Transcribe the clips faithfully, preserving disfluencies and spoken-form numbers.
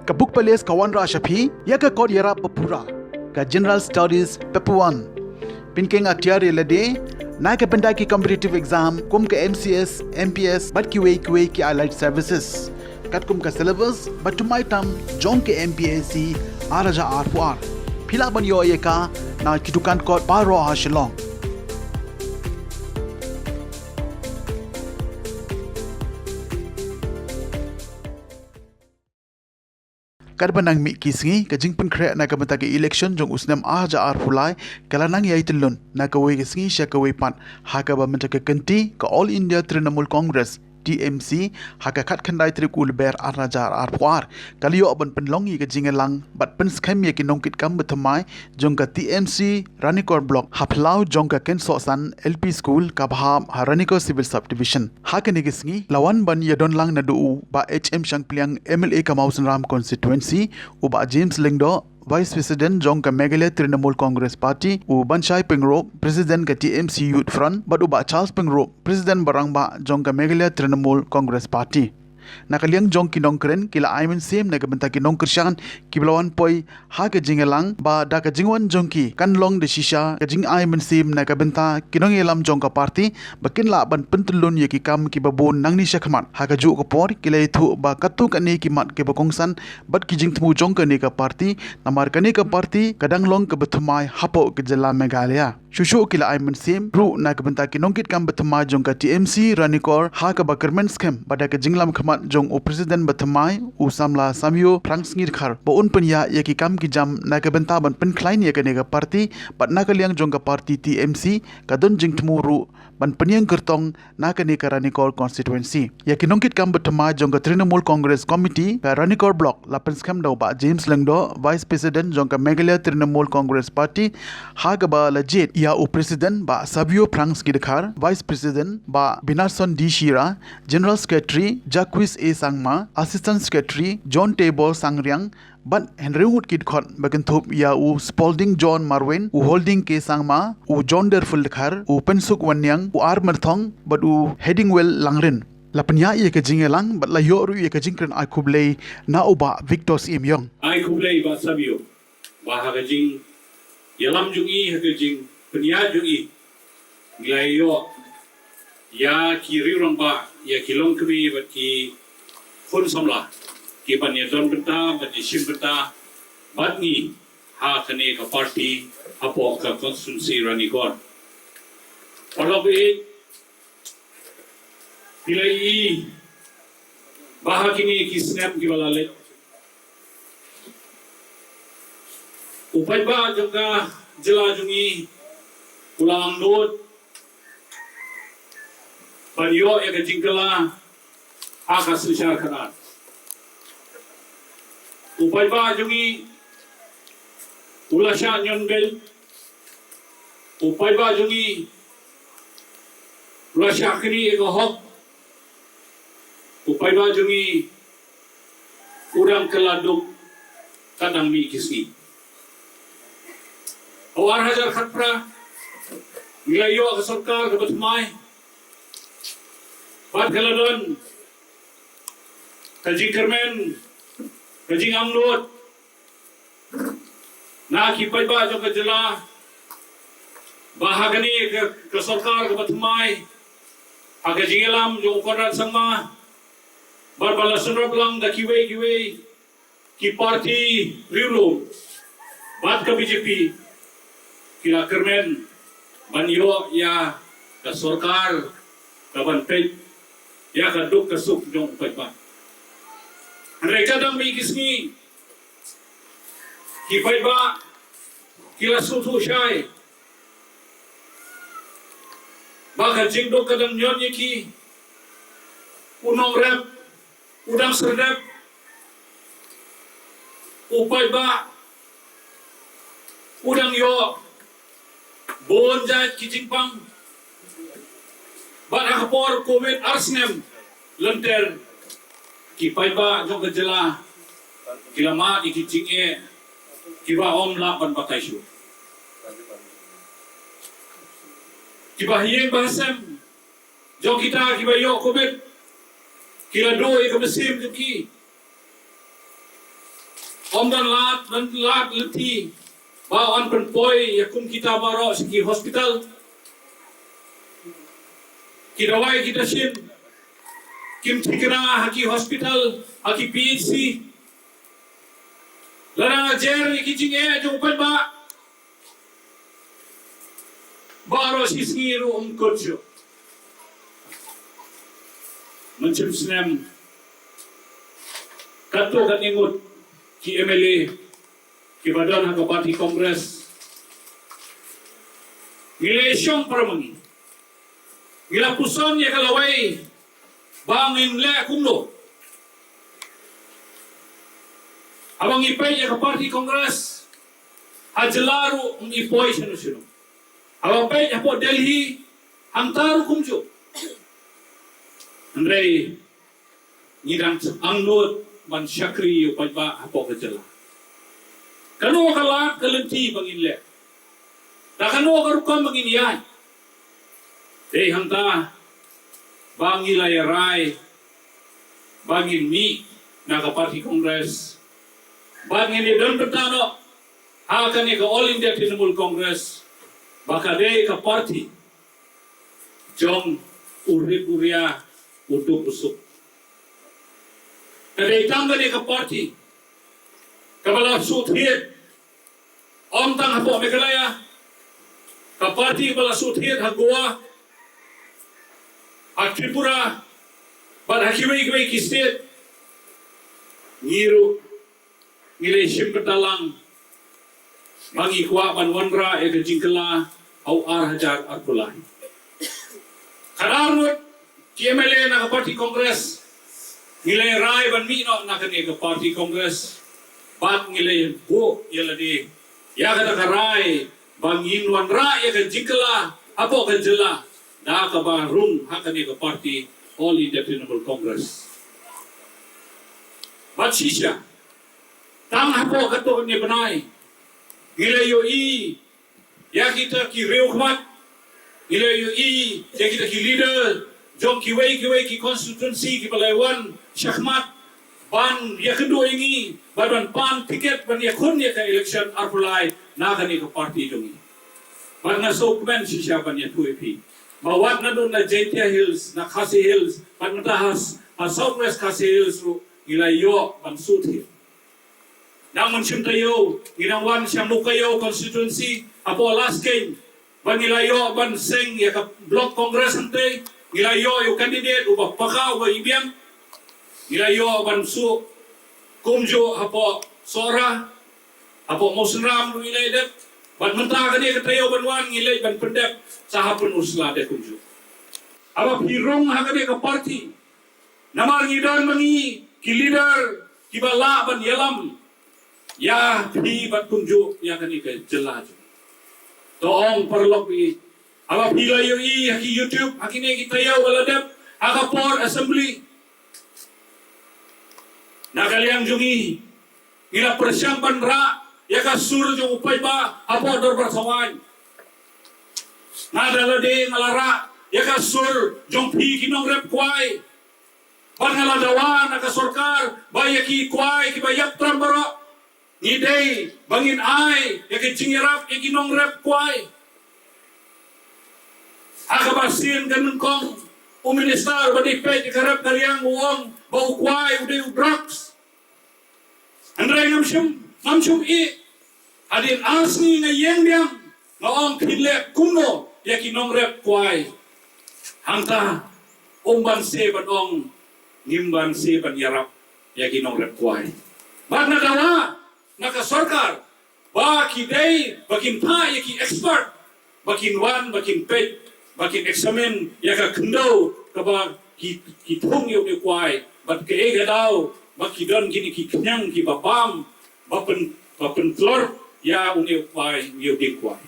Ka Book Palace ka wanrah sha phi ïa ka kot ïarap ba pura, ka General Studies Paper One. Pynkheiñ atiar ïa lade na ka bynta ki competitive exam kum ka M C S, M P S bad kiwei kiwei ki allied services. Katkum ka syllabus ba thymmai tam jong ka M P S C ar hajar arphew ar. Phi lah ban ïoh ïa ka na ki dukan kot baroh ha Shillong. Katba nang mih ki sngi, ka jingpynkhreh na ka bynta ka election jong u snem ar hajar arphew lai ka la nang ïai tyllun na kawei ka sngi sha kawei pat, ha kaba mynta ka kynti ka All India Trinamool Congress, T M C, ha ka khatkhyndai tarik u Lber ar hajar arphew ar ka la ïoh ban pynlong ïa ka jingïalang bad pynskhem ïa ki nongkitkam bathymmai jong ka T M C Ranikor Block ha phyllaw jong ka Kynsohsan L P School kaba hap ha Ranikor Civil Subdivision. Ha kane ka sngi la wan ban ïadon lang naduh u Bah H M Shangpliang, M L A ka Mawsynram Constituency, u Bah James Lyngdoh, Vice President jong ka Meghalaya Trinamool Congress Party, u Banshai Pyngrope, President ka T M C Youth Front, bad u Bah Charles Pyngrope, President Barangbah jong ka Meghalaya Trinamool Congress Party. Na ka liang jong ki nongkren, ki la ai mynsiem na ka bynta ki nongkyrshan kiba la wan poi ha ka jingïalang ba da ka jingwan jong ki kan long da shisha ka jingai mynsiem na ka bynta ki nongïalam jong ka party ba kin lah ban pyntyllun ïa ki kam kiba bun nangne shakhmat. Ha kajuh ka por ki la ïathuh ba katto katne ki mat kiba kongsan bad ki jingthmu jong kane ka party, namar kane ka party ka dang long kaba thymmai hapoh ka jylla Meghalaya. Shuh shuh ki la ai mynsiem ruh na ka bynta ki nongkitkam bathymmai jong ka T M C Ranikor ha kaba kyrmen skhem ba da ka jinglam khmat jong u President bathymmai, u samla Savio Phrang Sngir Dkhar, ba un pynïaid ïa ki kam ki jam na ka bynta ban pynkhlaiñ ïa kane ka party, bad na ka liang jong ka party T M C ka don jingthmu ruh ban pynïeng kyrtong na kane ka Ranikor Constituency. Ïa ki nongkitkam bathymmai jong ka Trinamool Congress Committee ka Ranikor Block la pynskhem da u Bah James Lyngdoh, Vice President jong ka Meghalaya Trinamool Congress Party, ha kaba la jied ïa u President Bah Savio Phrang Sngir Dkhar, Vice President Bah Binarson D Shira, General Secretary Jacques A Sangma, Assistant Secretary John Table Sangriang, bad hynriew ngut ki dkhot ba kynthup ïa u Spalding John Marwein, u Holding K Sangma, u John Derful Dkhar, u Pynsuk Wanniang, u R Myrthong, bad u Headingwell Langrin. La pynïaid ïa ka jingïalang bad la ïoh ruh ïa ka jingkren ai khublei na u Bah Victor Syiem Ïong. Ai khublei Bah Savio ba ha ka jingïalam jong i, ha ka jingpynïaid jong i, ngi la ïoh ïa ki riew rangbah, ïa ki longkmie bad ki khun samla ki ban ïadon bynta, ban ïashim bynta bad ngi ha kane ka party hapoh ka constituency Ranikor. Paralok baieit, phi la ïohi ba ha kine ki snem kiba la leit, u paidbah jong ka jylla jong ngi u la angnud ban ïoh ïa ka jingkylla ha ka synshar khadar. U paidbah jong ngi u la shah ñion beiñ, u paidbah jong ngi u la shah knieh ïa ka hok, u paidbah jong ngi u dang kylla duk katba nang mih ki sngi. Ha u ar hajar khatphra ngi la ïoh ka sorkar kaba thymmai bad ka la don ka jingkyrmen, ka jingangnud na ki paidbah jong ka jylla ba ha kane ka, ka sorkar kaba thymmai, ha ka jingïalam jong u Conrad Sangma bad ba la synrop lang da kiwei kiwei ki party riewlum bad ka B J P, ki la kyrmen ban ïoh ïa ka sorkar kaban peit ïa ka duk ka suk jong u paidbah. Hynrei katba nang mih ki sngi ki paidbah ki la sngewthuh shai ba ka jingduk ka dang ñion ïa ki, u nongrep u dang serdep, u paidbah u dang ïoh bun jait ki jingpang. Bad ha ka por Covid ar snem lynter, ki paidbah jong ka jylla ki la mad ïa ki jingeh kiba ym lah ban batai shuh. Kiba ha ïing ba ha sem jong kita kiba ïoh Covid ki la duh ïa ka mynsiem jong ki. Ym don lad, don lad lynti ba yn pynpoi ïa kum kita baroh sha ki hospital. Ki dawai kita shin kim thikna ha ki hospital, ha ki P H C. Lada nga jer ïa ki jingeh jong u paidbah, baroh shi sngi ruh ym kut shuh. Mynshem snem katto katne ngut ki M L A kiba don ha ka party Congress, ngi la shong para ma ngi, ngi la puson ïa ka lawei ba ngin leh kumno. Haba ngi peit ïa ka party Congress ha jylla ruh ngi poi shano shano. Haba peit hapoh Delhi hangta ruh kumjuh. Hynrei ngi dang angnud ban shakri ïa u paidbah hapoh ka jylla. Kano ka lad ka lynti ba ngin leh? Da kano ka rukom ba ngin ïaid? Dei hangta ba ngi la ïa rai ba ngin mih na ka party Congress, ba ngin ïa don bynta noh ha kane ka All India Trinamool Congress, ba ka dei ka party jong u rit u ria, u duk u suk. Ka dei tang kane ka party kaba la shu thied, ym tang hapoh Meghalaya, ka party ba la shu thied ha Goa, ha Tripura, bad ha kiwei kiwei ki state. Ngi ruh ngi la shim bynta lang ba ngi kwah ban wanrah ïa ka jingkylla ha u ar hajar arphew lai. Ka dar ngut ki M L A na ka party Congress ngi la rai ban mih noh na kane ka party Congress, bad ngi la buh ïa lade ïa kata ka rai ba ngin wanrah ïa ka jingkylla hapoh ka jylla da kaba rung ha kane ka party All India Trinamool Congress. Bad shisha tang hapoh katto katne bnai ngi la ïohi ïa kita ki riew khmat, ngi la ïohi ïa kita ki leader jong kiwei kiwei ki constituency kiba la wan shakhmat ban ïakynduh ïa ngi bad ban pan ticket ban ïakhun ïa ka election arphew lai na kane ka party jong ngi. Bad nga sngewkmen shisha ban ïathuh ïa phi ba wat naduh na Jaintia Hills, na Khasi Hills, bad mynta ha, ha South West Khasi Hills ruh ngi la ïoh ban shu thied. Nang mynshem taïew ngi dang wan sha Mowkaiaw constituency hapoh Laskeiñ ba ngi la ïoh ban seng ïa ka Block Congress hangtei. Ngi la ïoh ïa u candidate uba paka uba ibiang. Ngi la ïoh ban shu kumjuh hapoh Sohra, hapoh Mawsynram ruh ngi la ïa dep. Bad mynta kane ka taïew ban wan ngi leit ban pyndep sha ha Pynursla de kumjuh. Haba phi rung ha kane ka party, namar ngi don ma ngi ki leader kiba lah ban ïalam ïa phi bad kumjuh ïa kane ka jylla jong ngi. To ong paralok, phi, haba phi la ïohi ha ki YouTube ha kine ki taïew ba la dep ha ka por assembly, na ka liang jong ngi ngi la pyrshang ban rah ïa ka sur jong u paidbah hapoh dorbar thawaiñ. Nga da lade nga la rah ïa ka sur jong phi ki nongrep kwai. Bad nga la dawa na ka sorkar ba ïa ki kwai kiba ïap tram baroh ngi dei ba ngin ai ïa ka jingïarap ïa ki nongrep kwai. Ha kaba sien ka nyngkong u minister ba dei peit ïa ka rep ka riang u ong ba u kwai u dei u drugs. Hynrei ngam shym, ngam shym ïeh. Hadien ar sngi nga ïeng biang, nga ong phin leh kumno ïa ki nongrep kwai. Hangta um banse ban ong ngim banse ban ïarap ïa ki nongrep kwai. Bad nga dawa na ka sorkar ba ki dei ba kin phah ïa ki expert ba kin wan, ba kin peit, ba kin examine ïa ka khyndew kaba ki, ki thung ïa u kwai, bad kaei ka daw ba ki don kine ki khñiang kiba bam ba pyn, ba pyntlor ïa une u kwai, ïa u dieng kwai.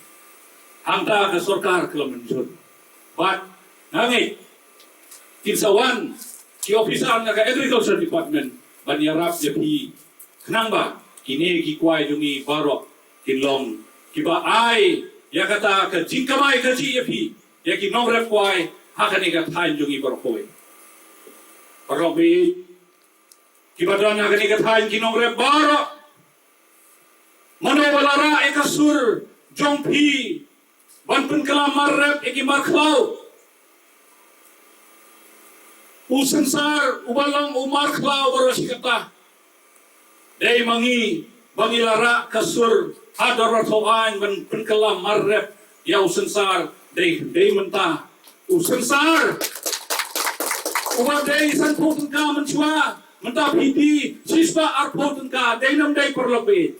Hangta ka sorkar ka la mynjur. Bad nga ngeit kin sa wan ki officer na ka Agriculture Department ban ïarap ïa phi. Khnang ba kine ki kwai jong ngi baroh kin long kiba ai ïa kata ka jingkamai kajih ïa phi, ïa ki nongrep kwai ha kane ka thaiñ jong ngi baroh kawei. Baroh phi kiba don ha kane ka thaiñ, ki nongrep baroh, Ba la rah ïa ka sur jong phi ban pynkylla mar rep ïa ki mar khlaw. U synsar uba long u mar khlaw baroh shi katta. Dei ma ngi ba ngi la rah ka sur ha dorbar thaw aiñ ban pynkylla mar rep ïa u synsar, dei, dei mynta u synsar uba dei sanphew tyngka mynshuwa, mynta phi die shispah arphew tyngka, dei ne ym dei paralok baieit?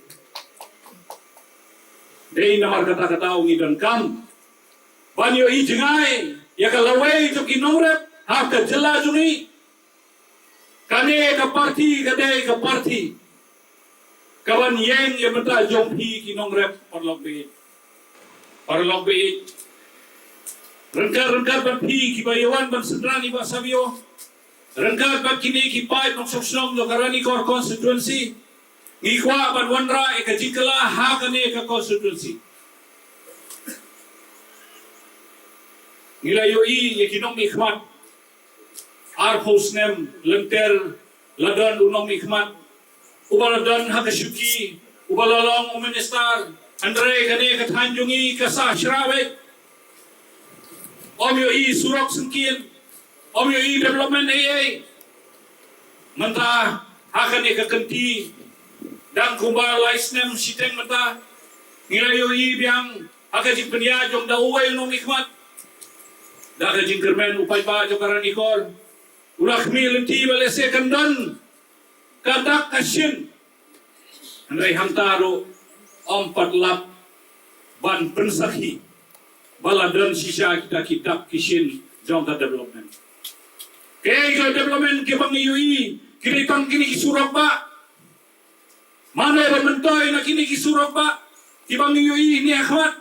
Dei namar kata kata ngi donkam ban ïohi jngai ïa ka lawei jong ki nongrep ha ka jylla jong ngi. Kane ka parti ka dei ka parti kaban ïeng ïa bynta jong phi ki nongrep, paralok baieit. Paralok baieit, ryngkat ryngkat bad phi kiba ïawan ban synran ïa i Bah Savio, ryngkat bad kine ki paid nongshong shnong jong ka Ranikor constituency, ngi kwah ban wanrah ïa ka jingkylla ha kane ka constituency. Ngi la ïohi ïa ki nongmihkhmat, arphew snem lynter la don u nongmihkhmat uba la don ha ka shuki, uba la long u minister, hynrei kane ka thaiñ jong ngi ka sah shra beit. Ym ïohi surok syngkien, ym ïohi development ei ei. Mynta ha kane ka kynti, dang kumba lai snem shiteng mynta, ngi la ïohi biang ha ka jingpynïaid jong da uwei u nongmihkhmat, da ka jingkyrmen u paidbah jong ka Ranikor. U la khmih lynti ba lehse kan don ka dak ka shin. Hynrei hangta ruh ym pat lap ban pynsakhi ba la don shisha kita ki dak ki shin jong ka development. Kaei ka development kiba ngi ïohi? Ki dei tang kine ki surok bah. Mano ba myntoi na kine ki surok bah kiba ngi ïohi ne ha khmat?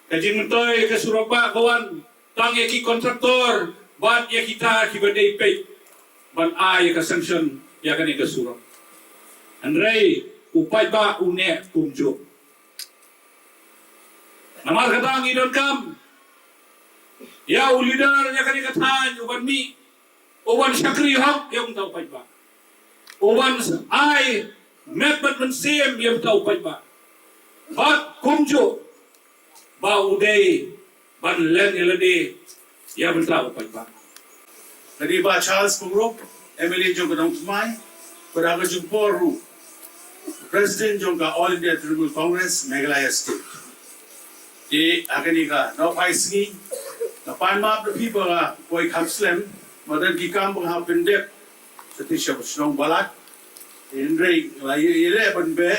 Ka jingmyntoi ka surok bah ka wan tang ïa ki kontraktor bad ïa kita kiba dei peit ban ai ïa ka sanction ïa kane ka surok. Hynrei u paidbah u neh kumjuh. Namar kata ngi donkam ïa u leader ïa kane ka thaiñ uban mih, uban shakri hok ïa uta u paidbah, uban ai met bad mynsiem ïa uta u paidbah, bad kumjuh ba u dei ban len ïa lade ïa bynta u paidbah. Lane Bah Charles Pyngrope, M L A jong ka Nongthymmai, bad ha ka jingpor ruh President jong ka All India Trinamool Congress Meghalaya State. Te ha kane ka nongphai sngi, nga pan map da phi ba nga poi kham slem, ma don ki kam ba nga hap pyndep sha shnong Balat. Hynrei nga la ïaleh ban beh.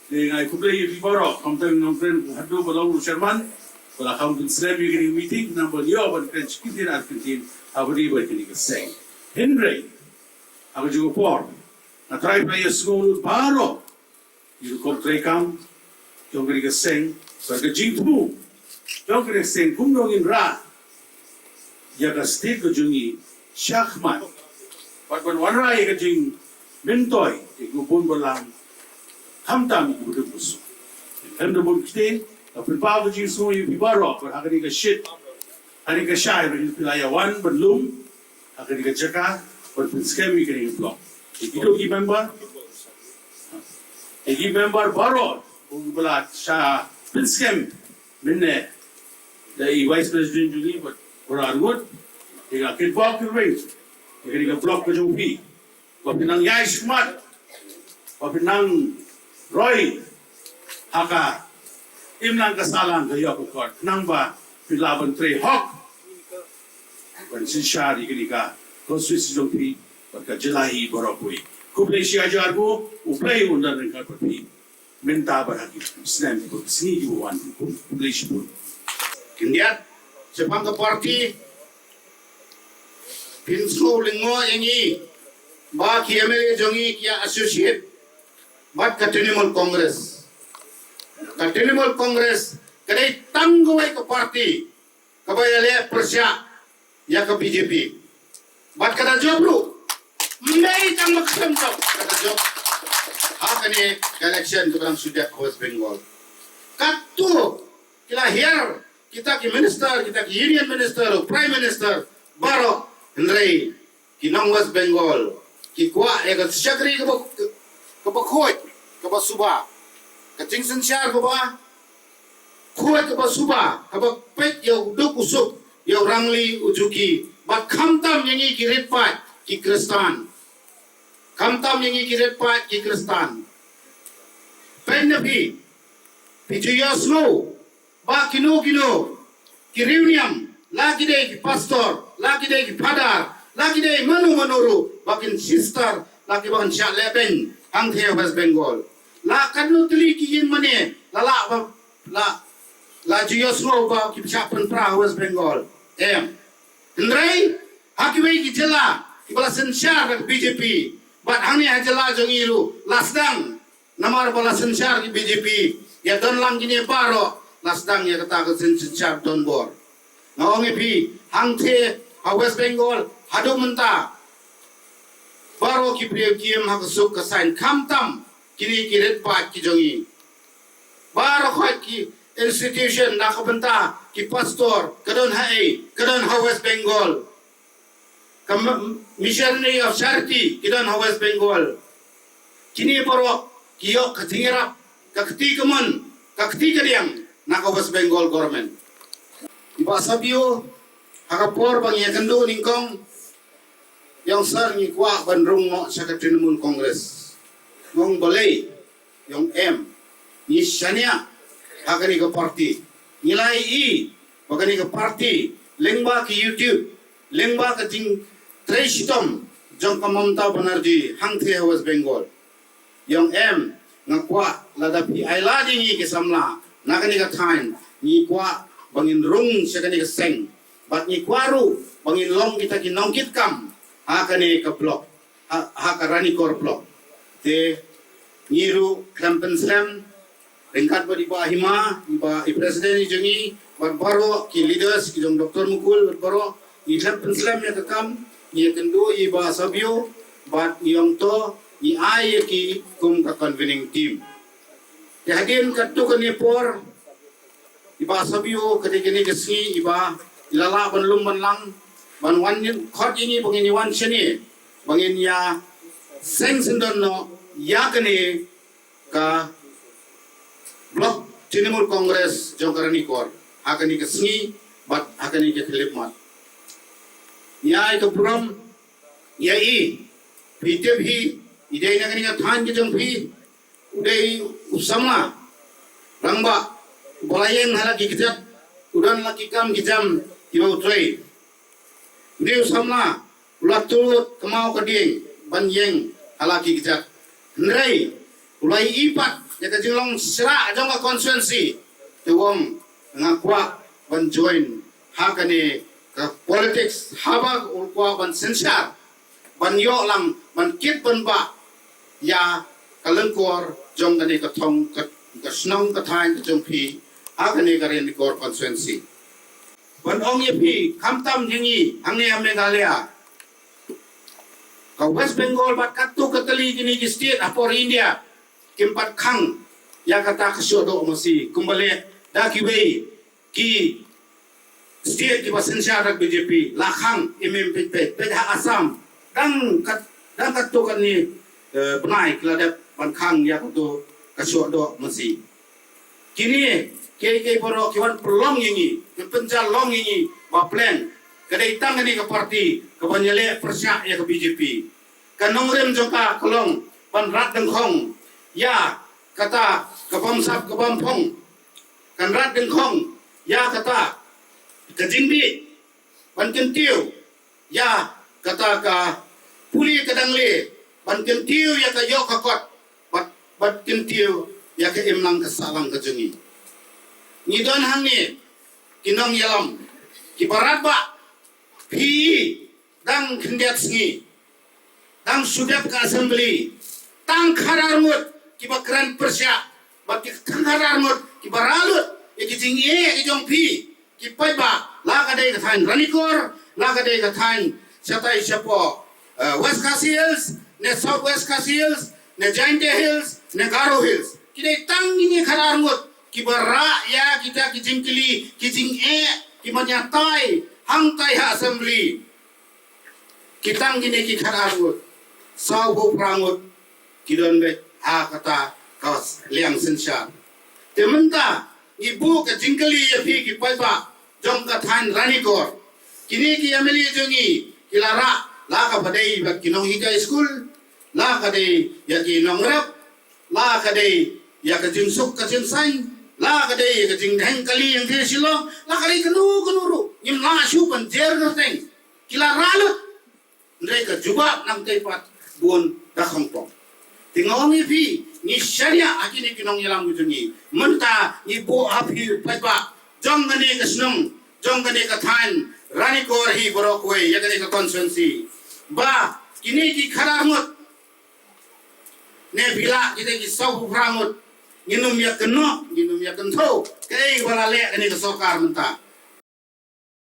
Te nga ai khublei ïa phi baroh, khamtam nongkren haduh ba long u chairman ba la kham pynslem ïa kane ka meeting, namar ba ïoh ban kren shi kyntien ar kyntien ha ba dei ba kane ka seng. Hynrei ha ka juh ka por nga trai pynlait ïa sngew lut baroh ïa ka rukom treikam jong kane ka seng, bad ka jingthmu jong kane ka seng kumno ngin rah ïa ka state ka jong ngi shakhmat, bad ban wanrah ïa ka jingmyntoi ïa ki bun balang, khamtam ïa ki ba duk ba suk. Em da bun ktien, nga pynpaw ka jingsngew ïa phi baroh bad ha kane ka shit, ha kane ka shai ruh phi la ïa wan ban lum ha kane ka jaka ban pynskhem ïa kane ka block. Ïa kito ki member, ïa ki member baroh ba la shah pynskhem mynne da i Vice President jong ngi bad u Rangut, ïa ka kitbok kitweng ïa kane ka block ka jong phi, ba phin nang ïai sumar, ba phin nang roi ha ka imlang ka sahlang ka ïoh ka kot, khnang ba phin lah ban trei hok ban synshar ïa kane ka constituency jong phi bad ka jylla hi baroh kawei. Khublei shihajar nguh, U Blei un don ryngkat bad phi mynta bad ha ki snem, ki sngi kiba wan. Khublei shibun. Khyndiat, shaphang ka party, phin sngewlyngngoh ïa ngi ba ki M L A jong ngi ki ïa associate bad ka Trinamool Congress. Ka Trinamool Congress ka dei tang kawei ka party kaba ïaleh pyrshah ïa ka B J P. Bad kata jop ruh, ym dei tang ba khlem jop, kata jop ha kane ka election kaba dang shu dep ha West Bengal. Katto ki la hiar kita ki minister, kita ki union minister, prime minister baroh, hynrei ki nong West Bengal ki kwah ïa ka shakri kaba, kaba khuid, kaba suba. Ka jingsynshar kaba khuid kaba suba, kaba peit ïa u duk u suk, ïa u rangli u juki. Bad khamtam ïa ngi ki rit paid ki Khristan. Khamtam ïa ngi ki rit paid ki Khristan. Peit na phi, phi ju ïohsngew ba kino kino ki riewniam, la ki dei ki pastor, la ki dei ki phadar, la ki dei mano mano ruh, ba kin sister, la ki ban shah lehbeiñ hangtei West Bengal. La katno tylli ki ïing mane la lah ba la, la ju ïohsngew ba ki shah pynpra West Bengal. Em. Hynrei ha kiwei ki jylla kiba la synshar da ka B J P, bad hangne ha jylla jong ngi ruh la sdang. Namar ba la synshar ki B J P, ïa don lang kine baroh, la sdang ïa kata ka syn-, synshar donbor. Nga ong ïa phi, hangtei ha West Bengal haduh mynta, baroh ki briew ki im ha ka suk ka saiñ, khamtam kine ki rit paid ki jong ngi. Baroh khoit ki institution na ka bynta ki pastor, ka don ha ei, ka don ha West Bengal. Ka m-, Missionary of Charity ki don ha West Bengal. Kine baroh ki ïoh ka jingïarap, ka kti kamon, ka kti kadiang na ka West Bengal government. I Bah Sabio, ha ka por ba ngi ïakynduh nyngkong, i ong sir ngi kwah ban rung noh sha ka Trinamool Congress. Nga ong balei? I ong em, ngi shaniah ha kane ka party. Ngi la ïohi ba kane ka party, lyngba ka YouTube, lyngba ka jingtrei shitom jong ka Mamata Banerjee hangtei ha West Bengal. I ong em, nga kwah lada phi ai lad ïa ngi ki samla na kane ka thaiñ, ngi kwah ba ngin rung sha kane ka seng. Bad ngi kwah ruh ba ngin long kita ki nongkitkam ha kane ka block, ha, ha ka Ranikor block. Te ngi ruh khlem pynslem, ryngkat bad i Bah Hima, i Bah, i president i jong ngi, bad baroh ki leaders ki jong Doctor Mukul, bad baroh, ngi khlem pynslem ïa ka kam, ngi ïakynduh ïa i Bah Sabio, bad ngi ong to, ngi ai ïa ki kum ka convening team. Te hadien katto katne por, i Bah Sabio, ka dei kane ka sngi, i Bah, i la lah ban lum ban lang, ban wan khot ïa ngi ba ngin ïa wan shane, ba ngin ïa seng syndon noh ïa kane ka Block Trinamool Congress jong ka Ranikor ha kane ka sngi bad ha kane ka khyllipmat. Ngi ai ka burom ïa i, phi tip hi, i dei na kane ka thaiñ ka jong phi, u dei u samla rangbah uba la ïeng ha la ki kjat, u don la ki kam ki jam kiba u trei. U dei u samla u la tud kynmaw ka dieng ban ïeng ha la ki kjat. Hynrei u la ïohi pat ïa ka jinglong shrah jong ka constituency, te u ong nga kwah ban join ha kane ka politics, haba u kwah ban synshar, ban ïoh lang, ban kit ban bah ïa ka lyngkor jong kane ka thong, ka, ka shnong ka thaiñ ka jong phi ha kane ka Ranikor constituency. Ban ong ïa phi, khamtam ïa ngi hangne ha Meghalaya, ka West Bengal bad katto katne kine ki state ha por India kim pat khang ïa kata ka shoh doh masi kumba leh da kiwei ki state kiba synshar da ka B J P, la khang. Im, im, peit, peit, peit ha Assam, dang kat, dang katto katne, eh, bnai ki la dep ban khang ïa kato ka shoh doh masi. Kine kiei kiei baroh ki wan pynlong ïa ngi, ki pynjah long ïa ngi ba pleng. Ka dei tang kane ka party kaban ïaleh pyrshah ïa ka B J P. Ka nongrim jong ka ka long ban rat dyngkhong ïa kata ka bamsap ka bamphong. Kan rat dyngkhong ïa kata ka jingdih, ban kyntiew ïa kata ka pule ka dangle, ban kyntiew ïa ka ïoh ka kot, bad, bad kyntiew ïa ka imlang ka sahlang ka jong ngi. Ngi don hangne ki nongïalam kiba radbah, phi, dang khyndiat sngi, dang shu dep ka assembly, tang khatar ngut kiba kren pyrshah, bad ki tang khatar ngut kiba rah lut ïa ki jingeh ki jong phi ki paidbah, la ka dei ka thaiñ Ranikor, la ka dei ka thaiñ shatai shapoh, eh, West Khasi Hills, ne South West Khasi Hills, ne Jaintia Hills, ne Garo Hills. Ki dei tang kine khatar ngut kiba rah ïa kita ki jingkylli, ki jingeh, kiba nyatai hangtai ha assembly. Ki tang kine ki khatar ngut, saw phew phra ngut ki don beit ha kata Liang Synshar. Te mynta ngi buh ka jingkylli ïa phi ki paidbah jong ka thaiñ Ranikor. Kine ki M L A jong ngi ki la rah la ka ba dei ba ki nonghikai skul, la ka dei ïa ki nongrep, la ka dei ïa ka jingsuk ka jingsaiñ, la ka dei ïa ka jingdheng kali ïa ki Shillong, la ka dei kano kano ruh. Ngim lah shuh ban jer kyrteng. Ki la rah lut. Hynrei ka jubab nangtei pat bun da khongpong. Te nga ong ïa phi, ngi shaniah ha kine ki nongïalam ki jong ngi. Mynta ngi buh ha phi paidbah jong kane ka shnong, jong kane ka thaiñ Ranikor hi baroh kawei ïa kane ka constituency. Ba kine ki khadar ngut ne phi lah kita ki saw phew phra ngut, ngin ym ïa kynnoh, ngin ym ïa kynthoh kaei ba la leh kane ka sorkar mynta.